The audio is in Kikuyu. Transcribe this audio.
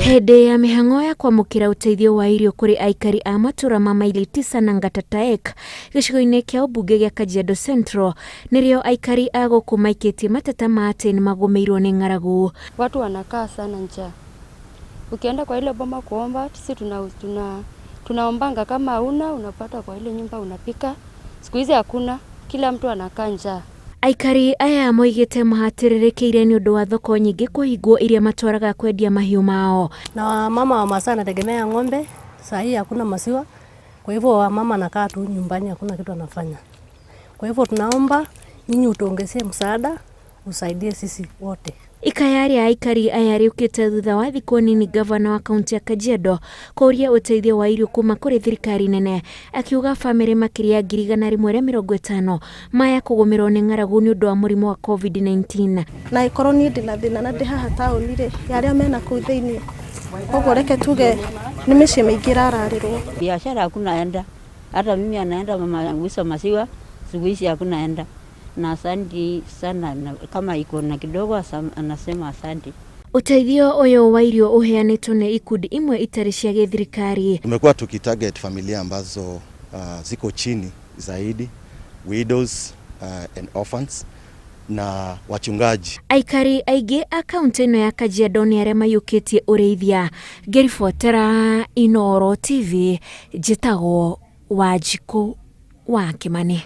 Hĩndĩ ya mĩhang'o ya kwamũkĩra ũteithio wa irio kũrĩ aikari a matũra ma Maili Tisa na Ngatataek gĩcigo-inĩ kĩa ũmbunge gĩa Kajiado Central, nĩrĩo aikari a gũkũ maikĩtie mateta ma atĩ nĩmagũmĩirwo nĩ ng'aragu. Watu wanakaa sana njaa. Ukienda kwa ile boma kuomba, sisi tuna, tuna, tunaombanga kama hauna unapata kwa ile nyumba unapika. Siku hizi hakuna, kila mtu anakaa njaa. Aikari aya moigĩte mahatĩrĩrĩkĩire nĩ ũndũ wa thoko nyingĩ kũhingwo iria matwaraga kwendia mahiũ mao. Na wamama wa Masai anategemea ng'ombe, saa hii hakuna maziwa, kwa hivyo wamama anakaa tu nyumbani, hakuna kitu anafanya. Kwa hivyo tunaomba nyinyi utuongezee msaada, usaidie sisi wote. Ikaya rĩa aikari aya rĩũkĩte thutha wa thikũ nini gavana wa kaunti ya Kajiado kũũria ũteithio wa irio kuma kũrĩ thirikari nene, akiuga bamĩrĩ makĩria ya 150,000 maya kũgũmĩrwo nĩ ng'aragu nĩ ũndũ wa mũrimũ wa COVID-19. Na ĩkorwo niĩ ndĩna thĩna na ndĩ haha taũni rĩ, ya arĩa mena kũu thĩinĩ, koguo reke tuge nĩ mĩciĩ mĩingĩ ĩrararĩrwo. Biashara hakuna enda, hata mimi anaenda mama kuuza maziwa siku hizi hakuna enda, na asanti sana na, kama iko na kidogo anasema asanti. Ũteithio ũyũ wa irio ũheanĩtwo nĩ ikundi imwe itarĩ cia gĩthirikari. Tumekuwa tukitarget familia ambazo ziko chini zaidi, widows and orphans na wachungaji. Aikari aingĩ a kaunti ĩno ya Kajiado nĩ arĩa maiyũkĩtie ũrĩithia. Ngĩribotera Inooro TV, njĩtagwo Wanjikũ wa Kĩmani.